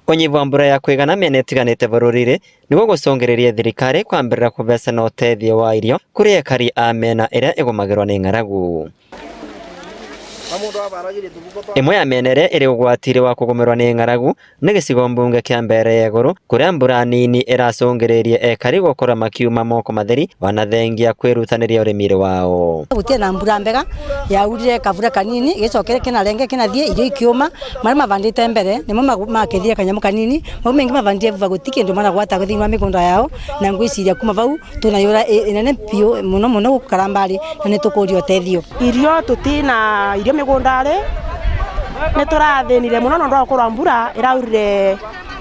Unyivu wa mbura ya kuigana miena itiganite bururi-ini niguo gucungiririe thirikari kwambirira kuvecana utethio wa irio kuri ekari a miena iria igumagirwo ni ng'aragu. Imwe ya miena iria iri ugwati-ini wa kugumirwo ni ng'aragu ni gicigo mbunge kia Mbeere ya Iguru kuria mbura nini iracungiririe ekari gukorwo makiuma moko matheri ona thengia kwirutaniria urimi-ini wao. Gutirĩ na mbura mbega yaurire kavura kanini gicokere kinarenge kinathie irio ikiuma maria mavandite mbere nimo makethire kanyamu kanini mau mengi mavandire vuva guti kindu maragwata thiini wa migunda yao na ngwiciria kuma vau twina yura inene piu muno muno guku Karambari na nitukuria utethio. Irio tutina irio migundari ni turathinire muno nondu wa gukorwa mbura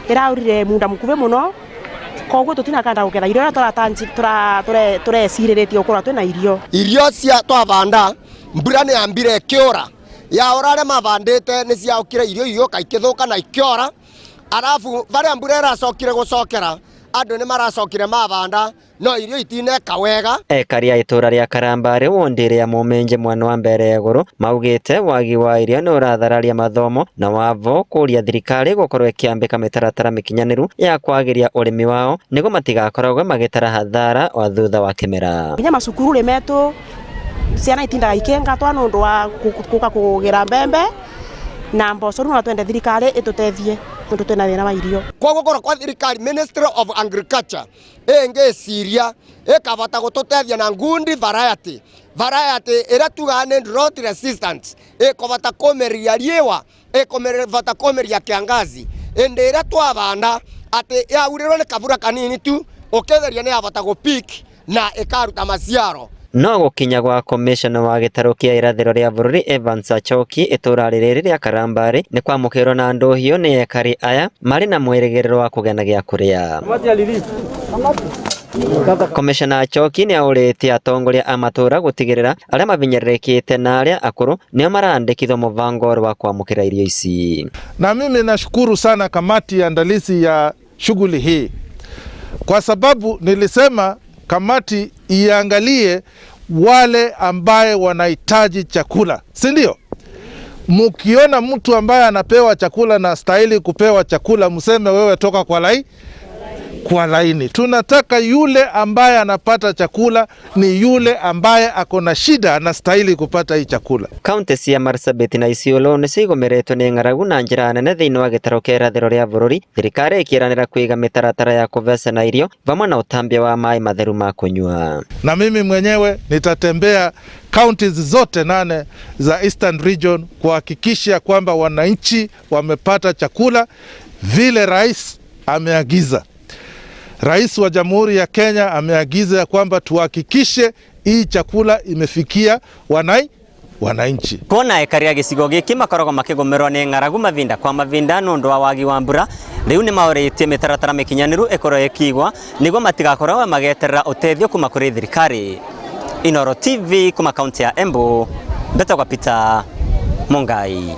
iraurire munda mukuvi muno koguo tutinakanda guketha irio iria tureciriritie gukorwa twina irio. Irio cia twavanda mbura ni yambire ikiura yaura aria mavandite ni ciaukire irio igioka ikithuka na ikiora arafu varia mbura iracokire gucokera andu ni maracokire mavanda no irio itineka wega. Ekari a itura ria Karambari wondi ria Muminji mwena wa Mbeere ya Iguru maugite wagi wa irio ni urathararia mathomo na wavo kuria thirikari gukorwo ikiambika mitaratara mikinyaniru ya kwagiria urimi wao niguo matigakoragwe magitara hathara wa thutha wa kimera. Nginya macukuru rimetwo ciana itindaga ikingatwa nundu wa kuka kugira mbembe na mboco riu no twende thirikari itutethie tondu twina thina wa irio. Koguo korwo kwa thirikari Ministry of Agriculture ingiciria ikavota gututethia na ngundi variety iria tugaga ni drought resistant ikovota kumiria riua ikovota kumiria kiangazi indi iria twavanda ati yaurirwo ni kavura kanini tu ukitheria ni yavota gupeak na ikaruta maciaro. No gukinya gwa komishona wa gitaru kia irathiro ria bururi Evans Achoki itura riri ria Karambari ni kwamukirwo na nduhio ni ekari aya mari na mwirigiriro wa kugia na gia kuria. Komishona Achoki ni auritie atongoria a matura gutigirira aria mabinyirikite na aria akuru nio marandikithwo mubango wa kwamukira irio ici. Na mimi nashukuru sana kamati ya andalizi ya shughuli hii kwa sababu nilisema kamati iangalie wale ambaye wanahitaji chakula, si ndio? Mukiona mtu ambaye anapewa chakula na stahili kupewa chakula, mseme wewe toka kwa laini. Tunataka yule ambaye anapata chakula ni yule ambaye ako na shida anastahili kupata hii chakula. Kaunti cia Marsabit na Isiolo nicio igomeretwo ni ng'aragu na njira nene thiini wa gitaru kia irathiro ria bururi, thirikari ikiranira kuiga mitaratara ya kuvecana irio vamwe na utambia wa maĩ matheru ma kunyua. Na mimi mwenyewe nitatembea counties zote 8 za Eastern Region kuhakikisha kwamba wananchi wamepata chakula vile rais ameagiza. Rais wa Jamhuri ya Kenya ameagiza ya kwamba tuhakikishe hii chakula imefikia wananchi. Kuona ekari a gicigo giki makoragwo makigumirwo ni ng'aragu mavinda kwa mavinda nundu wa wagi wa mbura, riu ni mauritie mitaratara mikinyaniru ikorwo ikigwa niguo matigakorwo mageterera utethio kuma kuri thirikari. Inooro TV kuma kaunti ya Embu, mbetagwa Peter Mungai.